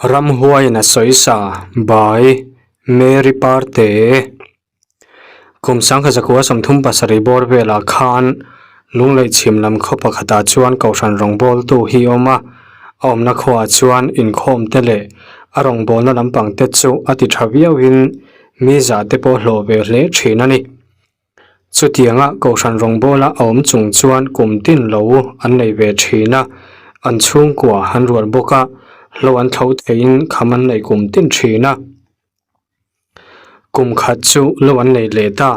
Ramhuaiin a sawisa by Mary Parte. Kum sangkhat zakua 37 bawr velah khan Lunglei chhim lam khaw pakhatah chuan Kohhran rawngbawltu hi a awm a, a awmna khuaah chuan inkhawm te leh a rawngbawlna lampang te chu a ti tha viauin mi zah te pawh hlawh ve hle thin a ni. Chutianga Kohhran rawngbawla a awm chung chuan kum tin lo an nei ve thin a, an chhungkua an rual bawk a, hlo an thlo theiin kham an nei kum tin thin a. Kum khat chu lo an nei leh ta,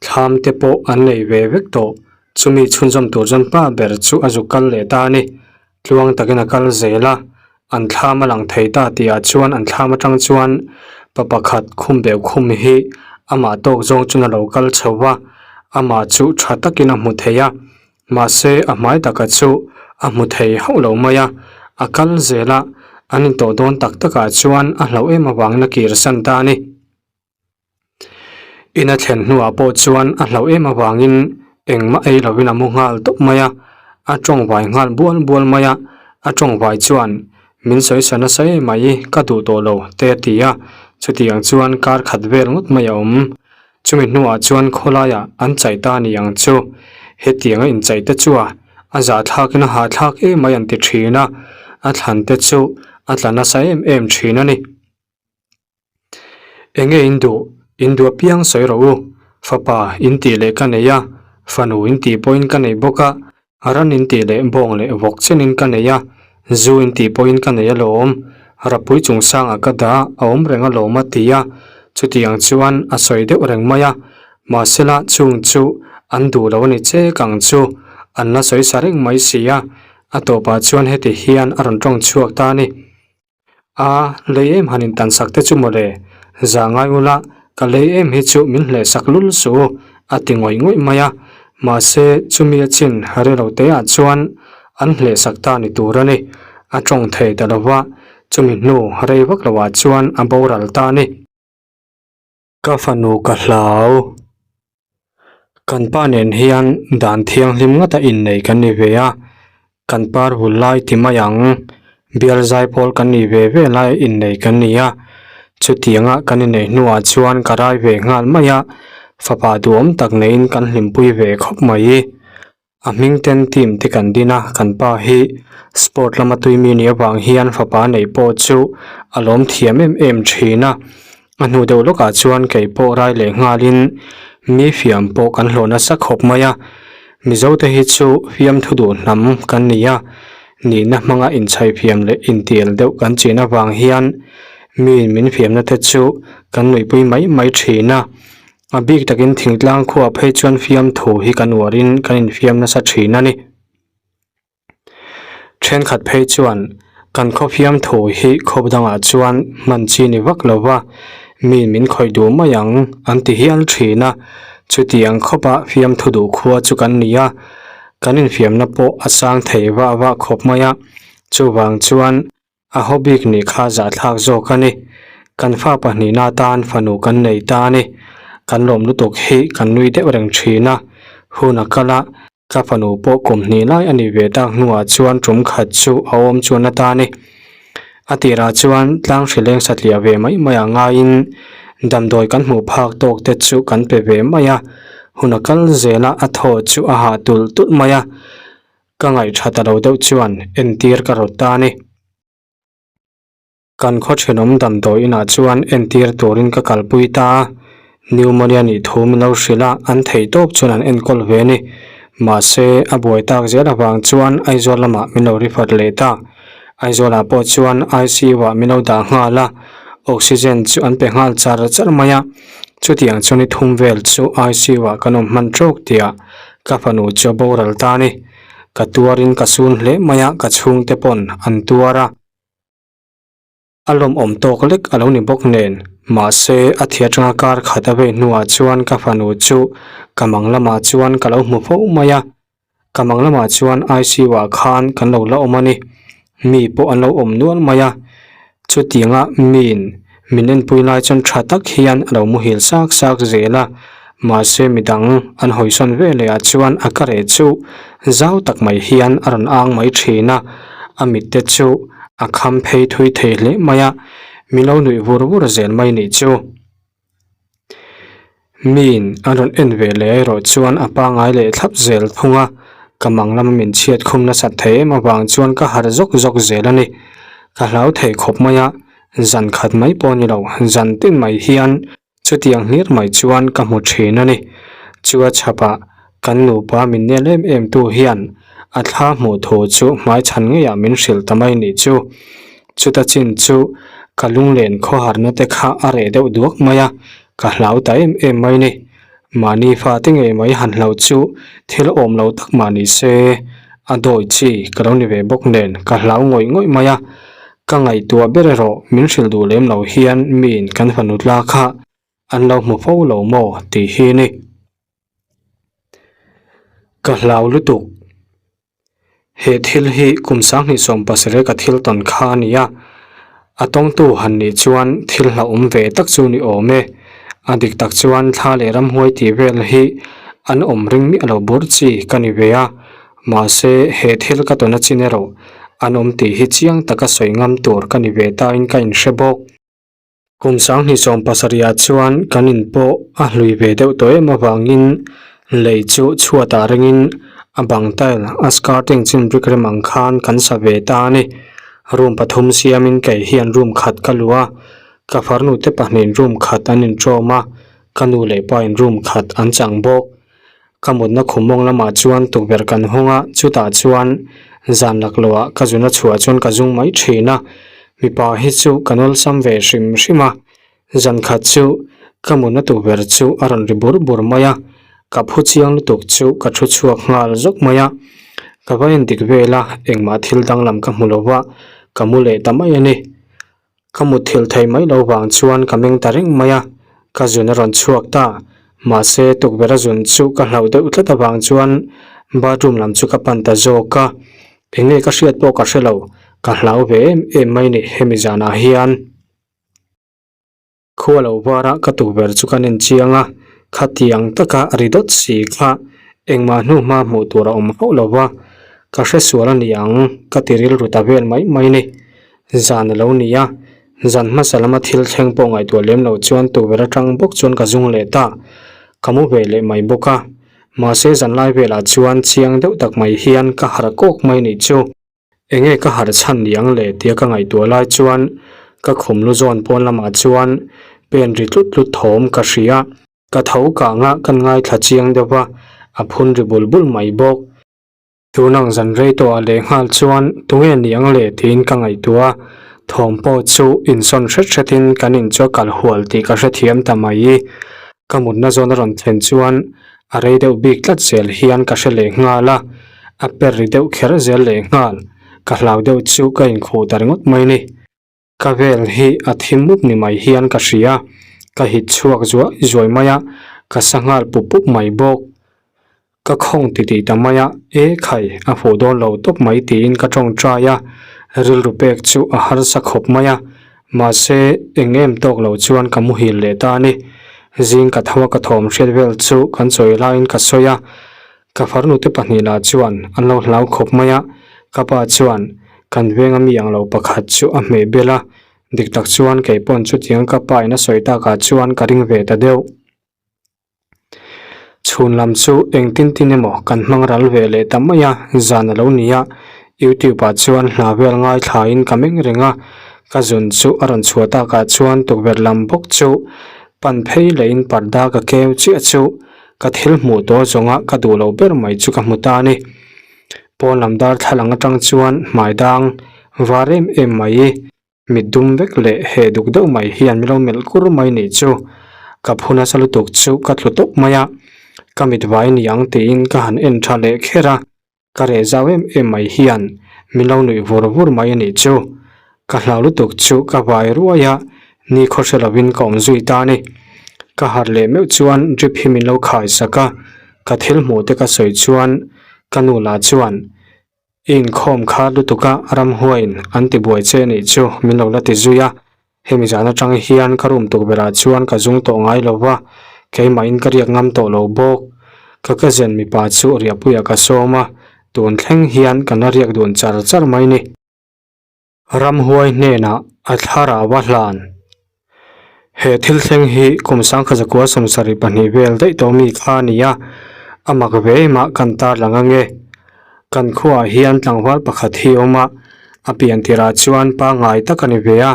thlam te pawh an nei ve vek tawh, chumi chhunzawm tur chuan pa ber chu a zuk kal leh ta a ni. Tluang takin a kal zel a, an thlam a lang thei ta tihah chuan an thlam atang chuan pa pakhat khum beuh khum hi amah tawk zawng chuan a lo kal chho va, amah chu tha takin a hmu thei a, mahse a hmai taka chu a hmu thei hauh lo mai a, a kal zel a, an intawh dawn tak takah chuan a hlauh em avangin a kir san ta a ni. Ina thlen hnuah pawh chuan a hlauh em avangin engmah ei lovin a mu nghal tawp mai a, a tawngvai nghal bual bual mai a, a tawngvai chuan min sawi sa nasa em mai ka duh tawh lo te a ti a, chutiang chuan kar khat vel ngawt mai a awm. Chumi hnuah chuan khawlaiah an chaih ta a ni ang chu, hetiang a inchaih te chu a a zahthlakin a hahthlak em mai an ti thin a, a thlan te chu a tla nasa em em thin a ni. Enge in duh? In duh apiang sawi rawh u. Fapa in tih leh ka nei a, fanu in tih pawhin ka nei bawk a, ran in tih leh bawng leh vawk chenin ka nei a, zu in tih pawhin ka nei alawm. Rapui chungsangah ka dah a awm reng alawm a ti a, chutiang chuan a sawi deuh reng mai a. Mahsela chung chu an duh lo a ni chek ang chu, an la sawi sa reng mai si a, a tawpah chuan heti hian a rawn tawng chhuak ta a ni. A, lei em han intan sak te chu mawle, za ngai ula, ka lei em hi chu min hleh sak lul suh u, a ti ngawih ngawih mai a. Mahse, chumi a chin relo te ah chuan an hleh sak ta ni tur a ni. A tawng thei ta lo va, chumi hnu rei vak lo ah chuan a boral ta a ni. Ka fanu ka hlau. Kan pa nen hian dan thianghlim ngata innei kan ni ve a, kan par hul lai ti mai ang, bial zaipawl kan nih ve ve lai innei kan ni a, chutianga kan inneih hnuah chuan ka rai ve nghal mai a, fapa duhawm tak neiin kan hlimpui ve khawp mai. A hming ten team te kan din a, kan pa hi sport lama tui mi nih avang hian fapa neih pawh chu a lawm thiam em em thin a. A hnu deuh lawkah chuan kei pawh rai leh nghalin mi fiam pawh kan hlawh nasa khawp mai a. Mizo te hi chu fiamthu duh hnam kan ni a, nihna hmanga inchhaih fiam leh intial deuh kan chin avang hian miin min fiamna te chu kan nuihpui mai mai thin a. A bik takin thingtlang khuaah phei chuan fiamthu hi kan uarin kan infiam nasa thin a ni. Thenkhat phei chuan kan khaw fiamthu hi khawp dangah chuan hman chi ni vak lo va, mi min khawih duh mai ang an ti hial thin a. Chutiang khawpa fiamthu duh khua chu kan ni a, kan infiamna pawh a sang thei vah vah khawp mai a. Chuvang chuan A haw bik nih kha zahthlak zawk a ni. Kan fa pahnihna atan fanu kan nei ta a ni. Kan lawm lutuk hi kan nui deuh reng thin a. Hun a kal a, ka fanu pawh kum hnih lai a nih ve tak hnuah chuan tum khat chu a awm chuan a ta a ni. A tirah chuan tlang hrileng satliah ve mai mai ah ngaiin damdawi kan hmuh phak tawk te chu kan pe ve mai a. Hun a kal zel a, a thaw chu a hah tulh tulh mai a. Ka ngaihṭha ta lo deuh chuan entir ka rawt ta a ni. Kan khaw ṭhenawm damdawi inah chuan entir turin ka kalpui ta a, pneumonia nih thu min lo hrilh a, an theih tawp chuan an enkawl ve a ni. Mahse, a buai tak zel avang chuan Aizawl lamah min lo refer leh ta. Aizawlah pawh chuan ICU ah min lo dah nghal a, oxygen chu an pe nghal char char mai a. Chutiang chuan i thum vel chu ICU ah kan awm hman ṭawk tihah Ka fanu chu a boral ta a ni. Ka tuarin ka sun hle mai a, ka chhungte pawn an tuar a. A lawmawm tawk lek a lo ni bawk nen. Mahse, a thi atanga kar khat a vei hnuah chuan ka fanu chu ka mang lamah chuan ka lo hmu fo mai a. Ka mang lamah chuan ICU ah khan kan lo la awm a ni. Mi pawh an lo awm nual mai a. Chutianga miin min enpui lai chuan tha tak hian a lo muhil sak sak zel a, mahse midang an hawisawn ve leh ah chuan a ka reh chu zau tak mai hian a rawn ang mai thin a, a mit te chu. A kham phei thui thei hle mai a, min lo nuih vur vur zel mai nih chu. Miin an rawn en ve leh erawh chuan a pangngai leh thlap zel thung a, ka mang lama min chhiat khum nasat thei em avang chuan ka harh zawk zawk zel a ni. Ka hlau thei khawp mai a, zan khat mai pawh ni lo, zan tin mai hian Chutiang hlir mai chuan ka hmu thin a ni. Chua chhapah kan nupa min nel em em tu hian a thla hmuh thu chu hmaichhan ngeiah min hrilh ta mai nih chu. Chuta chin chu ka lunglen khawharna te kha a reh deuh duak mai a, ka hlau ta em em mai ni. Mahni fate ngei mai han hlauh chu thil awm lo tak mah ni se, a dawi chi ka lo ni ve bawk nen ka hlau ngawih ngawih mai a. Ka ngaihtuah ber erawh min hrilh duh lem lo hian miin kan fanu tla kha an lo hmu fo lo maw tih hi ni. Ka hlau lutuk. He thil hi kum 2017 ka thil tawn kha a ni a, a tawngtu han nih chuan thil hlauhawm ve tak chu ni awm e. A dik tak chuan thla leh ramhuai tih vel hi an awm ring miah lo bur chi ka ni ve a. Mahse, he thil ka tawn a chin erawh an awm tih hi chiang taka sawi ngam tur ka ni ve tain ka inhre bawk. Kum 2017 ah chuan kan in pawh a hlui ve deuh tawh em avangin lei chu chhuatah ringin a bang tile a skirting chin brick rem ang khan kan sa ve ta a ni. Room pathum siamin kei hian room khat ka luh a, ka farnute pahnihin room khat an inṭawm a, ka nu leh pa in room khat an chang bawk. Ka mutna khum mawng lamah chuan tukverh kan hawng a, chutah chuan zan lakloah ka zuna chhuah chuan ka zung mai thin a, mipa hi chu ka nawlsam ve hrim hrim a, zan khat chu ka mutna tukverh chu a rawn ri bur bur mai a, ka phu chiang lutuk chu ka thu chhuak nghal zawk mai a, ka va endik vel a, engmah thil danglam ka hmu lova, ka mu leh ta mai a ni. Ka mutthilh theih mai lo vang chuan ka meng ta reng mai a, ka zun a rawn chhuak ta. Mahse, tukverh a zun chu ka hlauh deuh tlat avang chuan bathroom lam chu ka pan ta zawk a. Enge ka hriat pawh ka hre lo, ka hlau ve em em mai ni hemi zanah hian. Khua lo vara ka tukverh chu ka nen chiang a, khatiang taka ri dawt si kha engmah hnu hma hmuh tur a awm hauh lo va, ka hre sual a ni ang ka ti rilru ta vel mai mai ni. Zan a lo ni a, zan hmasa lama thil thleng pawh ngaihtuah lem lo chuan tukverh atang bawk chuan ka zung leh ta, ka mu ve leh mai bawk a, mahse zan lai velah chuan chiang deuh tak mai hian ka harh kawk mai nih chu. Enge ka harh chhan ni ang le tia ka ngaihtuah lai chuan ka khum lu zawn pawn lamah chuan pen ri tlut tlut thawm ka hria. Ka tho kanga kan ngaithla chiang deuh va, a phun ri bul bul mai bawk. Tun ang zan rei tawhah leh nghal chuan tunge ni ang le tiin ka ngaihtuah a, thawm pawh chu insawn hret hretin kan in chu a kal hual tih ka hrethiam ta mai. Ka mutna zawn a rawn thlen chuan A rei deuh bik tlat zel hian ka hre leh nghal a, a per ri deuh kher zel leh nghal. Ka hlau deuh chu ka inkhuh ta ringawt mai ni. Ka vel hi a thim mup ni mai hian ka hria, ka hit chhuak zuai zuai mai a, ka sa nghal pup pup mai bawk. Ka khawng titih ta mai a, E khai, a fuh dawn lo tawp mai tiin ka tawngtai a, rilru pek chu a harsa khawp mai a. Mahse, eng em tawk lo chuan ka muhil leh ta a ni. Zing ka tho a ka thawm hriat vel chu kan chawi laiin ka sawi a, ka farnute pahnih lah chuan an lo hlau khawp mai a, ka pa chuan kan venga mi ang lo pakhat chu a hmeh bel a, dik tak chuan kei pawn chutiang ka pa in a sawi takah chuan ka ring ve ta deuh. Chhun lam chu engtin tin emaw kan hmang ral ve leh ta mai a, zan a lo ni a, YouTube ah chuan hla vel ngaithla in ka meng reng a, ka zun chu a rawn chhuah takah chuan tukverh lam bawk chu pan phei leh in parda ka keu chiah chu ka thil hmuh tawh zawnga ka duh loh ber mai chu ka hmu ta a ni. Pawn lam darthlalang atang chuan hmai dang var em em mai. Mit dum vek leh heh duk deuh mai hian min lo melh kur mai nih chu. Ka phu nasa lutuk chu ka tlu tawp mai a, ka mit vai ni ang tiin ka han en tha leh kher a, ka reh zau em em mai hian min lo nuih vur vur mai a nih chu. Ka hlau lutuk chu ka vai ruai a, ni khaw hre lovin ka awm zui ta a ni. Ka harh leh meuh chuan drip hi min lo khai sak a, ka thil hmuh te ka sawi chuan ka nu lah chuan I inkhawm kha lutuk a ramhuaiin an ti buai che nih chu min lo la ti zui a, hemi zan atang hian ka room tukverh ah chuan ka zung tawh ngai lo va, keimahin ka riak ngam tawh lo bawk. Ka cousin mipa chu riahpuiah ka sawm a, tun thleng hian kan la riak dun char char mai ni. Ramhuai hnenah a thlarau a hlan. He thil thleng hi kum sangkha zakua 72 vel daih tawh mi kha a ni a, a mak ve em ah kan tarlang ange. Kan khuaah hian tlangval pakhat hi a awm a, a pian tirah chuan pangngai tak a ni ve a,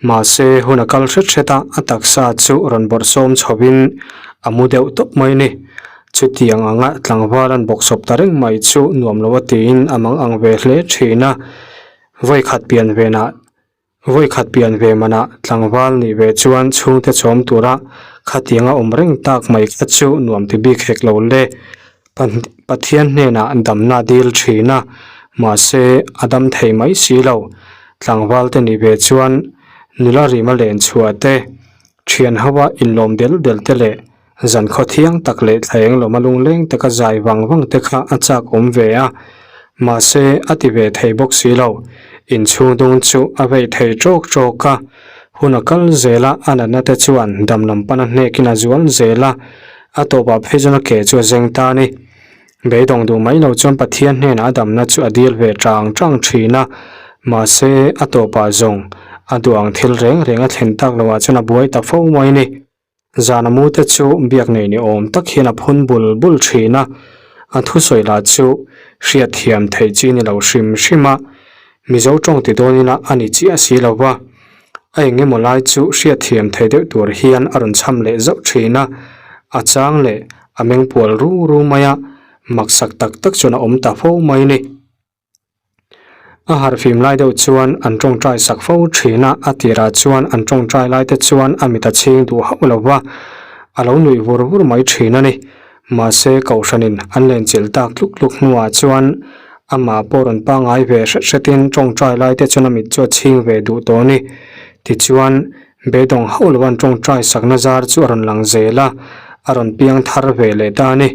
mahse hun a kal hret hret a, a taksa chu rawn bawrhsawm chhovin a mu deuh tawp mai a ni. Chutiang anga tlangval an bawksawp ta reng mai chu nuam lo a tiin a mang ang ve hle thin a, vawikhat pian venah Vawikhat pian ve manah tlangval nih ve chuan chhungte chawm tura khatianga awm reng tak mai kha chu nuam ti bik hek lo le. Pathian hnenah damna dil thin a, mahse a dam thei mai si lo. Tlangval te nih ve chuan nula rima len chhuah te, thian hoa inlawm del del te leh Zan khaw thiang tak leh thla eng lawma lungleng taka zai vang vang te kha a chak awm ve a, mahse a ti ve thei bawk si lo. Inchhung dung chu a vei thei tawk tawk a, hun a kal zel a, a natna te chuan dam lam pana hnekin a zual zel a, a tawpah phei chuan a ke chu a zeng ta a ni. Beidawng duh mai lo chuan Pathian hnenah a damna chu a dil ve tang tang thin a, mahse a tawpah zawng a duh ang thil reng reng a thlen tak loah chuan a buai ta fo mai a ni. Zana mute chu biak nei ni awm tak hian a phun bul bul thin a, a thusawi lah chu hriatthiam theih chi ni lo hrim hrim a, Mizo tawng ti dawn ila a ni chiah si lo va, a eng emaw lai chu hriatthiam theih deuh tur hian a rawn chham leh zauh thin a, a chang leh a meng pual ru ru mai a, maksak tak tak chuan a awm ta fo mai a ni. A harhfim lai deuh chuan an tawngtai sak fo thin a, a tirah chuan an tawngtai lai te chuan a mit a chhing duh hauh lo va, a lo nuih vur vur mai thin a ni. Mahse, Kohhranin an lenchilh tak tluk tluk hnuah chuan amah pawh rawn pangngai ve hret hretin tawngtai lai te chuan a mit chu a chhing ve duh tawh a ni. Tichuan, beidawng hauh lo an tawngtai sakna zar chu a rawn lang zel a, a rawn piang thar ve leh ta a ni.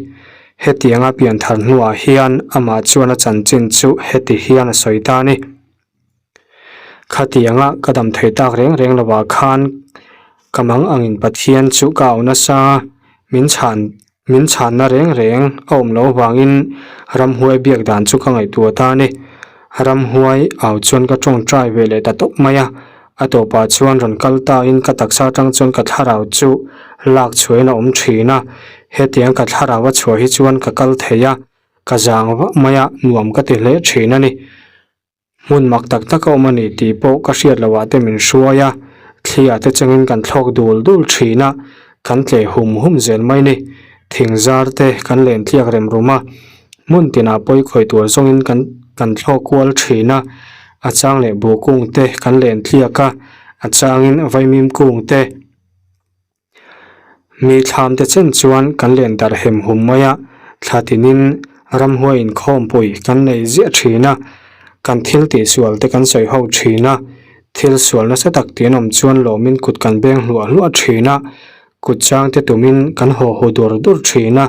Hetianga pianthar hnuah hian amah chuan a chanchin chu heti hian a sawi ta a ni. Khatianga ka dam thei tak reng reng lovah khan ka mang angin Pathian chu ka au nasa, min chhan min chhanna reng reng a awm loh avangin ramhuai biak dan chu ka ngaihtuah ta a ni. Ramhuai au chuan ka tawngtai ve leh ta tawp mai a, a tawpah chuan rawn kal tain ka taksa atang chuan ka thlarau chu lak chhuahin a awm thin a, hetiang ka thlarau a chhuah hi chuan ka kal thei a, ka zang vah mai a, nuam ka ti hle thin a ni. Hmun mak tak tak a awm a ni tih pawh ka hriat loh ah te min hruai a, thli ah te changin kan thlawk dul dul thin a, kan tleh hum hum zel mai ni. Thing zar te kan len tliak rem rum a, hmun tinah pawi khawi tur zawngin kan kan thlawk kual thin a, a chang leh buh kung te kan len tliak a, a changin vaimim kung te mi thlam te chen chuan kan len darh hem hum mai a, thla tinin ramhuai inkhawmpui kan nei ziah thin a, kan thil tihsual te kan sawi ho thin a, thil sual nasa tak tih an awm chuan lawmin kut kan beng hluah hluah thin a. Kut chang te tumin kan haw haw dur dur thin a,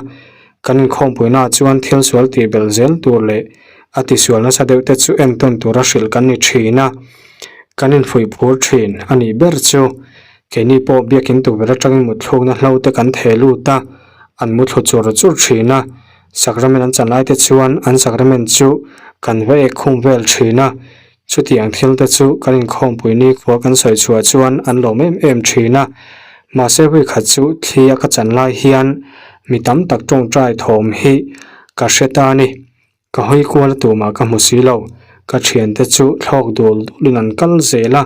kan inkhawmpuina ah chuan thil sual tih belh zel tur leh a tisual nasa deuh te chu entawn tura hrilh kan ni thin a, kan infuih phur thin a nih ber chu. Keini pawh biakin tukverh atangin mutthlukna hlo te kan theh lut a, an muthlu chur chur thin a, sakramen an chan lai te chuan an sakramen chu kan va ek khum vel thin a, Chutiang thil te chu kan inkhawmpui nikhua kan sawi chhuah chuan an lawm em em thin a, mahse hui khat chu thli a ka chan lai hian mi tam tak tawngtai thawm hi ka hre ta a ni. Ka hawi kual a tumah ka hmu si lo, ka thiante chu thlawk dul dulin an kal zel a,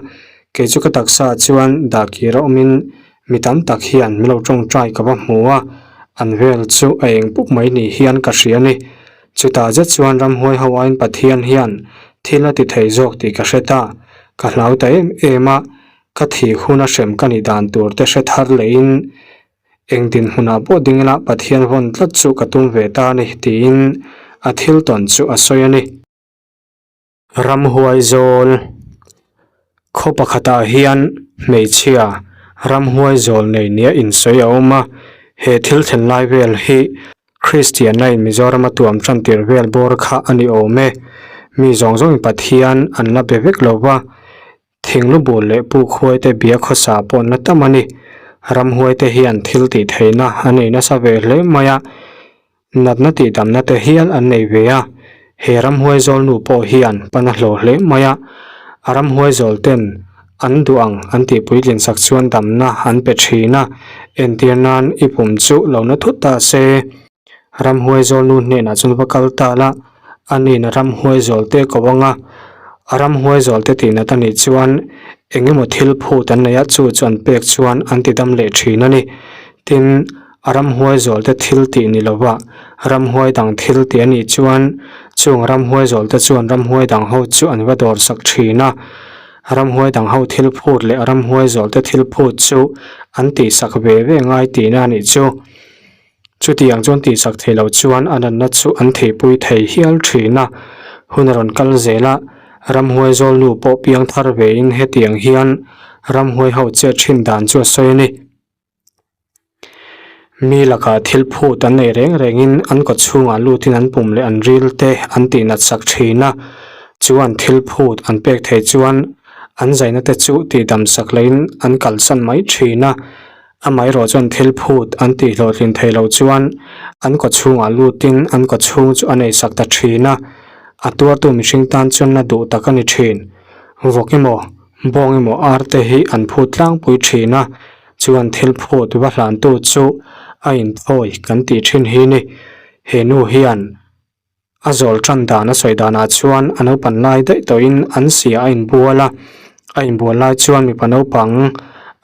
kei chu ka taksa chuan dah kir a awmin mi tam tak hian min lo tawngtai ka va hmu a, an vel chu a eng pup mai ni hian ka hria a ni. Chutah zet chuan ramhuai ho aiin Pathian hian thil a ti thei zawk tih ka hre ta. Ka hlau ta em em a, ka thih huna hrem ka nih dan tur te hre thar lehin eng dinhmunah pawh ding ila Pathian vawn tlat chu ka tum ve ta a ni tiin a thil tawn chu a sawi a ni. Ramhuai zawl khaw pakhatah hian hmeichhia ramhuai zawl nei nia insawi a awm a, he thil thlen lai vel hi Kristianna in Mizoram a tuam tan tir vel bawr kha a ni awm e. Mi zawng zawngin Pathian an la be vek lo va, thinglu bul leh puk huai te bia khawsa pawh an la tam a ni. Ramhuai te hian thil tih theihna a nei nasa ve hle mai a. Natna tihdamna te hial an nei ve a, he ramhuai zawl nu pawh hian pan a hlawh hle mai a. A ramhuai zawl ten an duh ang an tih puitlin sak chuan damna an pe thin a, entir nan i pum chu lo na thut ta se. Ramhuai zawl nu hnenah chuan va kal ta la, a nin a ramhuai zawl te ko ang a, a ramhuai zawl te tih nat a nih chuan eng emaw thil phut an nei a, chu chu an pek chuan an ti dam leh thin a ni. Tin, a ramhuai zawl te thil tih ni lova ramhuai dang thil tih a nih chuan chung ramhuai zawl te chuan ramhuai dang ho chu an va dawr sak thin a, ramhuai dang ho thil phut leh ramhuai zawl te thil phut chu an tih sak ve ve ngai tihna a nih chu. Chutiang chuan tihsak thei lo chuan a natna chu an theihpui thei hial thin a, hun a rawn kal zel a, ramhuai zawl nu pawh piang thar vein hetiang hian ramhuai ho chet thin dan chu a sawi a ni. Mi lakah thil phut an nei reng rengin an kaw chhungah lutin an pum leh an ril te an tihnat sak thin a, chuan thil phut an pek thei chuan an zaina te chu tihdam sak lehin an kalsan mai thin a. Amaherawh chuan thil phut an tih hlawhtlin thei lo chuan an kaw chhungah lutin an kaw chhung chu a nei sak ta thin a, a tuartu mihring tan chuan na duh tak a ni thin. Vawk emaw, bawng emaw ar te hi an phut tlangpui thin a, chuan thil phut va hlantu chu a inthawi kan tih thin hi ni. He nu hian A zawl tan dan a sawi danah chuan a naupan lai daih tawhin an sia a inbual a, a inbual lai chuan mipa naupang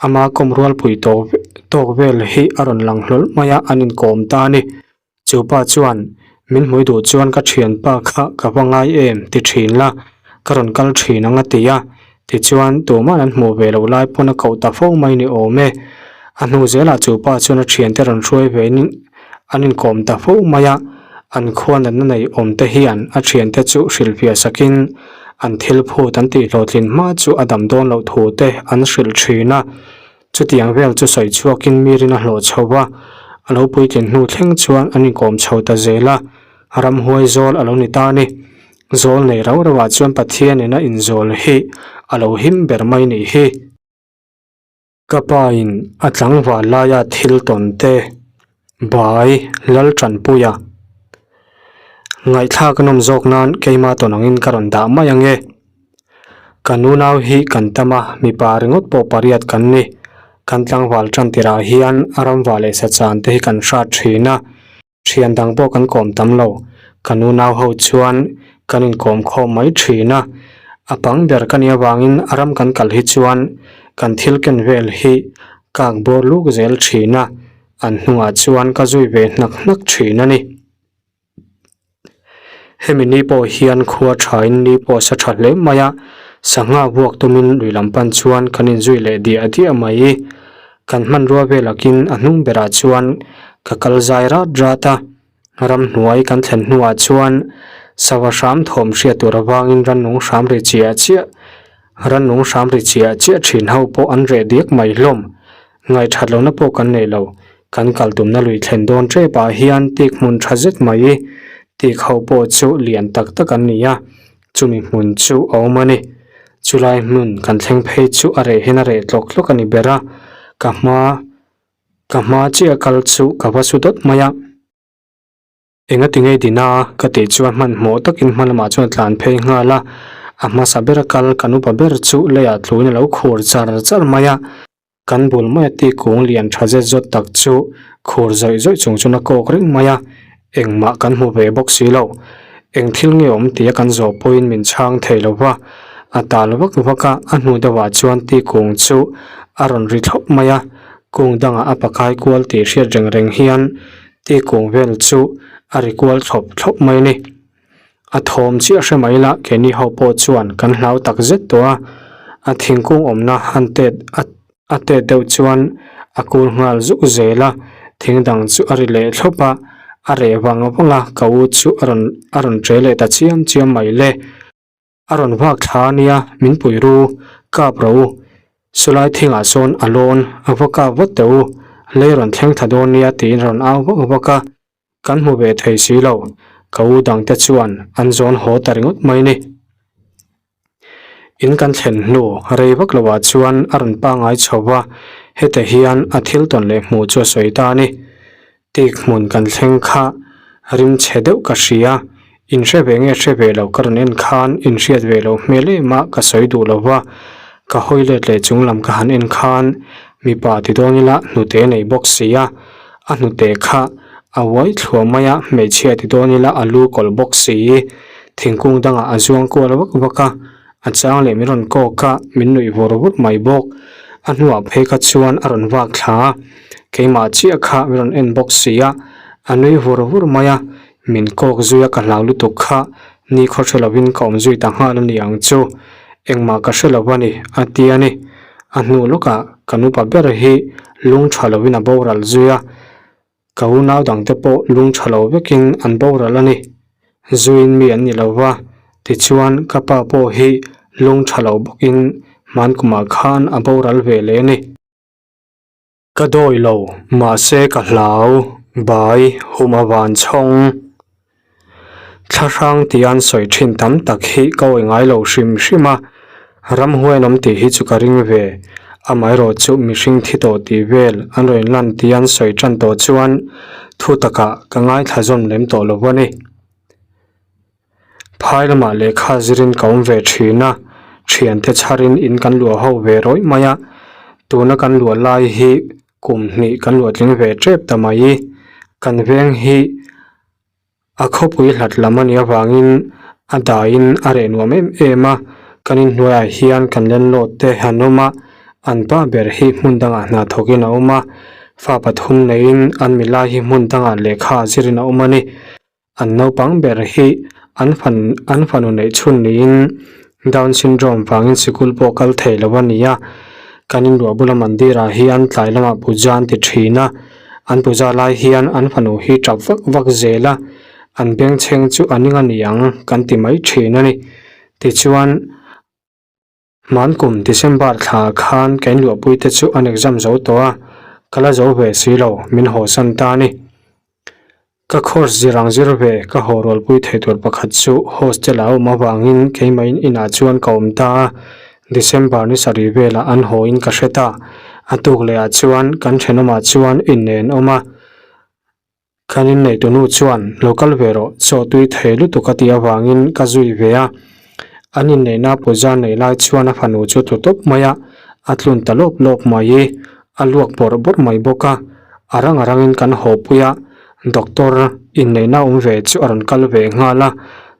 ama kawm rualpui tawk tawk vel hi a rawn lang hlawl mai a, an inkawm ta a ni. Chu pa chuan, Min hmui duh chuan ka thianpa kha ka va ngai em ti thin la, ka rawn kal thin ang a ti a, tichuan tumah an hmuh ve loh lai pawn a koh ta fo mai ni awm e. A hnu zelah chu pa chuan a thiante rawn hruai ve in an inkawm ta fo mai a, an khua natna nei awm te hian a thiante chu hrilhfiah sakin an thil phut an tih hlawhtlin hma chu a dam dawn loh thu te an hrilh thin a. Chutiang vel chu sawi chhuakin mi rin a hlawh chho va, a lo puitlin hnu thleng chuan an inkawm chho ta zel a, ramhuai zawl a lo ni ta a ni. Zawl nei rau rauah chuan Pathian ina inzawl hi a lo him ber mai nih hi. Ka pa in a tlangval laia thil tawn te bai Laltanpuia ngaihthlak a nawm zawk nan keima tawn angin ka rawn dah mai ang e. Ka nunau hi kan tam a, mipa ringawt pawh pariat kan ni. Kan tlangval tan tirah hian ramva leh sachan te hi kan hrat thin a. Thian dang pawh kan kawm tam lo, ka nunau ho chuan kan inkawm khawm mai thin a, a pang ber ka nih avangin a ram kan kal hi chuan kan thil ken vel hi kak bawr luk zel thin a, an hnungah chuan ka zui ve hnak hnak thin a ni. Hemi ni pawh hian khua thain ni pawh sa tha hle mai a, sangha vuak tumin lui lam pan chuan kan inzui leh diah diah mai. Kan hmanrua velakin a hnung berah chuan ka kal zai rat rat a, ramhnuai kan thlen hnuah chuan sava hram thawm hriat tur avangin rannung hram ri chiah chiah rannung hram ri chiah chiah thin ho pawh an reh diak mai hlawm. Ngaihthat lohna pawh kan nei lo, kan kal tumna lui thlen dawn tep ah hian tik hmun tha zet mai tik ho pawh chu lian tak tak an ni a, chumi hmun chu a awm a ni. Chulai hmun kan thleng phei chu a reh hian a reh tlawk tlawk a ni ber a, ka hma ka hma chiah kal chu ka va su dawt mai a. Enga ti ngei dina ka tih chuan hmanhmawh takin hma lamah chuan a tlan phei nghal a, a hmasa bera kal kan upa ber chu leiah tluin a lo khur char char mai a, kan bul maia ti kung lian tha zet zawt tak chu khur zawih zawih chung chuan a kawk reng mai a, engmah kan hmu ve bawk si lo. Eng thil nge awm tia kan zawh pawhin min chhang thei lo va, a tal vak vak a, a hnu deuhah chuan ti kung chu a rawn ri thlawp mai a, kung dangah a pakai kual tih hriat reng reng hian Ti kung vel chu a ri kual thlawp thlawp mai a ni. A thawm chiah hre mai la keini ho pawh chuan kan hlau tak zet tawh a, a thingkung awmna han tet a a tet deuh chuan a kul nghal zuk zel a, thing dang chu a ri leh thlawp a, a reh vang vang a, ka u chu a rawn a rawn ṭe leh ta chiam chiam mai le. A rawn vak thla a nia, min pui ru, kap ro u. Chulai thingah sawn a lawn, a va kap vat teh u, lei rawn thleng thla dawn nia tiin rawn au vak vak a, kan hmu ve thei si lo, ka u dangte chuan an zawn haw ta ringawt mai ni. In kan thlen hnu rei vak loah chuan a rawn pangngai chho va, hete hian a thil tawn leh hmuh chu a sawi ta a ni. Tik hmun kan thleng kha rim chhe deuh ka hria. In hre ve nge hre ve lo ka rawn en khan in hriat ve loh hmel em a ka sawi duh lo va, ka hawi let leh chung lam ka han en khan mipa ti dawn ila hnute nei bawk si a, a hnute kha a uai thluah mai a, hmeichhia ti dawn ila a lu kawlh bawk si, thingkung dangah a zuang kual vak vak a, a chang leh min rawn kawk a, min nuih vur vur mai bawk. A hnuah phei kha chuan a rawn vak thla a, keimah chiah kha min rawn en bawk si a, a nui vur vur mai a, min kawk zui a ka hlau lutuk kha ni khaw hre lovin ka awm zui ta nghal a ni ang chu, engmah ka hre lo a ni a ti a ni. A hnu lawkah ka nupa ber hi lung tha lovin a boral zui a, Ka unau dangte pawh lung tha lo vekin an boral a ni. Zuin mi an ni lo va, tichuan ka pa pawh hi lung tha lo bawkin hmankumah khan a boral ve leh a ni. Ka dawi lo, mahse ka hlau, bai, hum a van chhawng. Thlahrang tia an sawi thin tam tak hi ka awih ngai lo hrim hrim a, ramhuai an awm tih hi chu ka ring ve. Amaherawh chu mihring thi tawh tih vel an rawn inlan tia an sawi tan tawh chuan thu takah ka ngaithla zawn lem tawh lo a ni. Phai lamah lehkha zirin ka awm ve thin a, thiante chharin in kan luah ho ve rawih mai a, tuna kan luah lai hi kum hnih kan luah tling ve tep ta mai. Kan veng hi A khawpui hlat lam a nih avangin a daiin a reh nuam em em a, kan inhnuaiah hian kan landlord te han awm a, an pa ber hi hmun dangah hna thawkin a awm a, fa pathum neiin an milai hi hmun dangah lehkha zirin a awm a ni. An naupang ber hi an fan an fanu neih chhun niin Down syndrome vangin sikul pawh kal thei lo a ni a, kan inluah bula mandir-ah hian tlai lamah puja an ti thin a, an puja lai hian an fanu hi tap vak vak zel a, an bengchheng chu a ning a ni ang kan ti mai thin a ni. Tichuan, hmankum December thla khan ka inluahpuite chu an exam zo tawh a, ka la zo ve si lo, min hawsan ta a ni. Ka course zir ang zir ve ka haw rualpui thei tur pakhat chu hostel ah a awm avangin keimahin inah chuan ka awm ta a, December ni sarih velah an haw in ka hre ta. A tuk leh ah chuan kan thenawmah chuan innei an awm a, kan innei tunu chuan lo kal ve rawh chaw tui thei lutuk a tih avangin ka zui ve a, an inneihna puja nei lai chuan a fanu chu tlu tawp mai a, a tlun ta lawp lawp mai i. A luak bawrh bawrh mai bawk a, a rang a rangin kan haw pui a, doctor inneihna awm ve chu a rawn kal ve nghal a,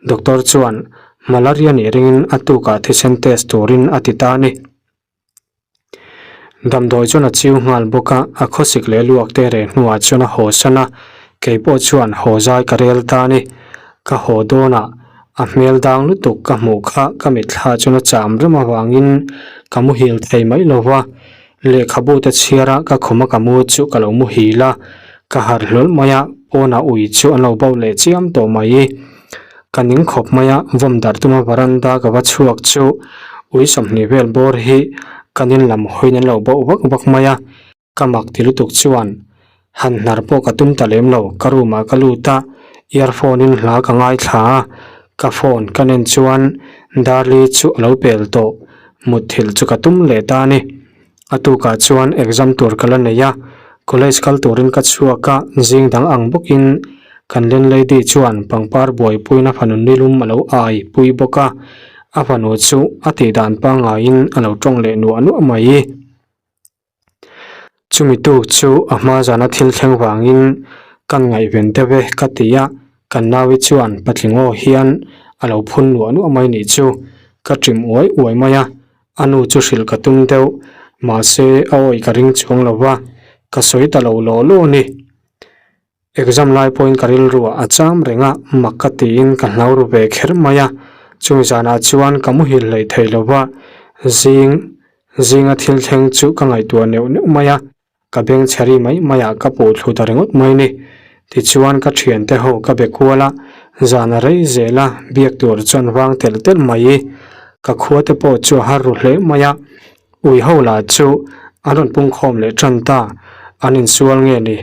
doctor chuan malaria nih ringin a tukah thisen test turin a ti ta a ni. Damdawi chuan a chiu nghal bawk a, a khawsik leh luak te reh hnuah chuan a haw san a, kei pawh chuan haw zai ka rel ta a ni. Ka haw dawnah a hmel dang lutuk ka hmuh kha ka mitthla chuan a cham rem avangin ka muhil thei mai lo va, Lehkhabu te chhiara ka khuma ka mu chu ka lo muhil a, ka harh hlawl mai a, pawnah ui chu an lo bo leh chiam tawh mai. Ka ning khawp mai a, vawm darh tuma varanda ka va chhuak chu ui 20 vel bawr hi kan in lam hawiin an lo bo vak vak mai a, ka mak ti lutuk chuan han hnar pawh ka tum ta lem lo, ka room ah ka lut a, earphone in hla ka ngaithla a, ka phone ka nen chuan Darli chu a lo pel tawh, mutthilh chu ka tum leh ta a ni. A tukah chuan exam tur ka la nei a, college kal turin ka chhuak a, zing dang ang bawkin kan landlady chuan pangpar buaipuiin a fanu nilum a lo ai pui bawk a, a fanu chu a tihdan pangaiin a lo tawng leh nuah nuah mai. Chumi tuk chu a hma zana thil thleng vangin kan ngaihven deuh e ka ti a, kan naui chuan patling aw hian a lo phun nuah nuah mai nih chu ka ṭim uai uai mai a, a nu chu hrilh ka tum deuh mahse a awih ka ring chuang lo va, ka sawi ta lo law law a ni. Exam lai pawhin ka rilruah a cham reng a, mak ka tiin ka hlau ru ve kher mai a, chumi zanah chuan ka muhil hleih thei lo va, zing zinga thil thleng chu ka ngaihtuah neuh neuh mai a, ka beng chhe ri mai maiah ka puh thlu ta ringawt mai ni. Tichuan ka thiante ho ka be kual a, zan a rei zel a, biak tur chuan vang telh telh mai. Ka khua te pawh chu a har ru hle mai a, Ui ho lah chu an rawn pungkhawm leh tan ta, an insual nge ni,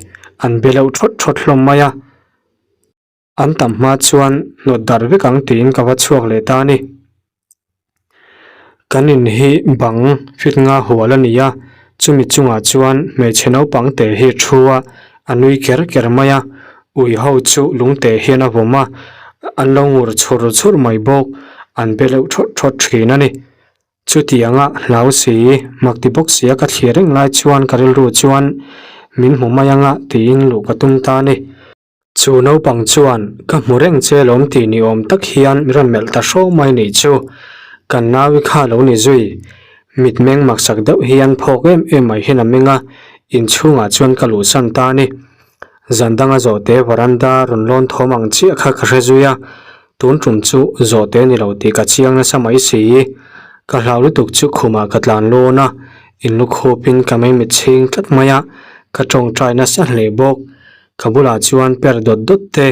an be loh thawt thawt hlawm mai a, an tam hma chuan hnawt darh vek ang tiin ka va chhuak leh ta a ni. Kan in hi bang fit nga hual a ni a, chumi chungah chuan hmeichhe naupang te hi thu a, a nui ker ker mai a, ui ho chu lungte hian a vawm a. An lo ngur chhur chhur mai bawk, an be leuh thawt thawt thin a ni. Chutianga hlau si, mak ti bawk sia ka thlir reng lai chuan ka rilru chuan min hmu mai anga tiin luh ka tum ta a ni. Chu naupang chuan ka hmu reng che lawm tih ni awm tak hian min rawn melh ta hraw mai nih chu. Kan naui kha lo ni zui. Mitmeng maksak deuh hian phawk em em mai hian a meng a, inchhungah chuan ka luhsan ta a ni. Zan danga zawhte varanda rawn lawn thawm ang chiah kha ka hre zui a, tun tum chu zawhte ni lo tih ka chiang nasa mai si. Ka hlau lutuk chu khumah ka tlan lawn a, inlukhupin ka mei mit chhing tlat mai a, ka tawngtai nasa hle bawk. Ka bulah chuan per dawt dawt te,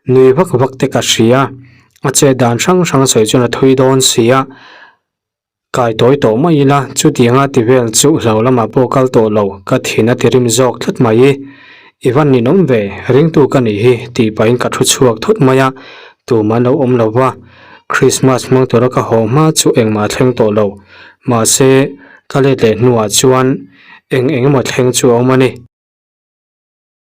nui vak vak te ka hria, a chet dan hrang hrang sawi chuan a thui dawn si a. Kai tawi tawh mai ila, chutianga ti vel chu hlo lamah pawh kal tawh lo, ka thin a ti rim zawk tlat mai. I van ninawm ve, ringtu ka nih hi, tih pahin ka thu chhuak thut mai a, tumah an lo awm lo va. Krismas hmang tura ka haw hma chu engmah a thleng tawh lo. Mahse, ka let leh hnuah chuan eng eng emaw thleng chu a awm a ni.